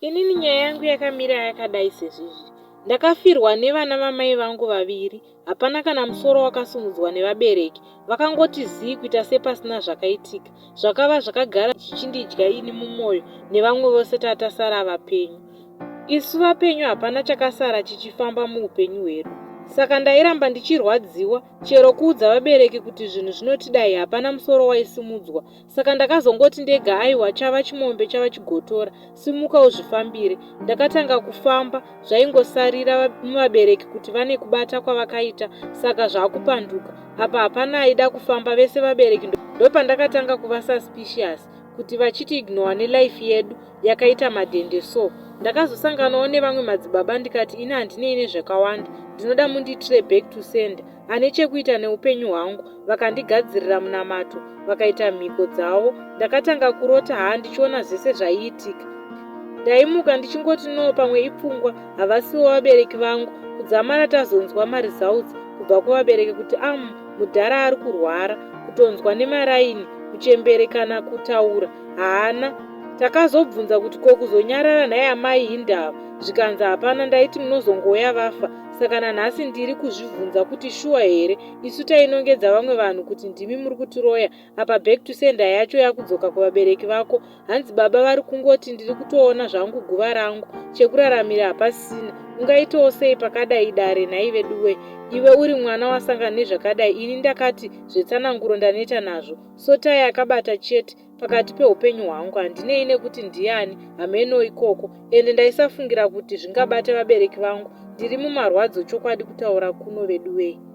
Inini nyaya yangu yakamira yakadai sezvizvi. Ndakafirwa nevana vamai vangu vaviri, hapana kana musoro wakasimudzwa nevabereki. Vakangoti zii kuita sepasina zvakaitika. Zvakava zvakagara zvichindidya ini mumwoyo nevamwe vose tatasara vapenyu. Isu vapenyu hapana chakasara chichifamba muupenyu hwedu. Saka ndairamba ndichirwadziwa chero kuudza vabereki kuti zvinhu zvinotidai hapana musoro waisimudzwa. Saka ndakazongoti ndega aiwa chava chimombe chava chigotora simuka uzvifambire. Ndakatanga kufamba zvaingosarira muvabereki kuti vane kubata kwavakaita saka zvakupanduka. Apa hapana aida kufamba vese vabereki ndopandakatanga kuva suspicious kuti vachiti ignore nelife yedu yakaita madhende so. Ndakazosanganawo nevamwe madzibaba ndikati ini handinei nezvakawanda ndinoda mundiitire back to sender ane chekuita neupenyu hwangu vakandigadzirira munamato vakaita mhiko dzavo ndakatanga kurota haa ndichiona zvese zvaiitika ndaimuka ndichingoti no pamwe ipfungwa havasiwo vabereki vangu kudzamara tazonzwa maresults kubva kuvabereki kuti am mudhara ari kurwara kutonzwa nemaraini kuchembere kana kutaura haana takazobvunza kuti ko kuzonyarara nhai amai hindava zvikanzi hapana ndaiti munozongouya vafa saka nanhasi ndiri kuzvibvunza kuti shuwa here isu tainongedza vamwe vanhu kuti ndimi muri kutiroya apa back to sender yacho yakudzoka kuvabereki vako hanzi baba vari kungoti ndiri kutoona zvangu guva rangu chekuraramira hapasisina ungaitawo sei pakadai dare nhai veduwe iwe uri mwana wasangana nezvakadai ini ndakati zvetsananguro ndaneta nazvo sotai akabata chete pakati peupenyu hwangu handinei nekuti ndiani hameno ikoko ende ndaisafungira kuti zvingabate vabereki vangu ndiri mumarwadzo chokwadi kutaura kuno veduwei.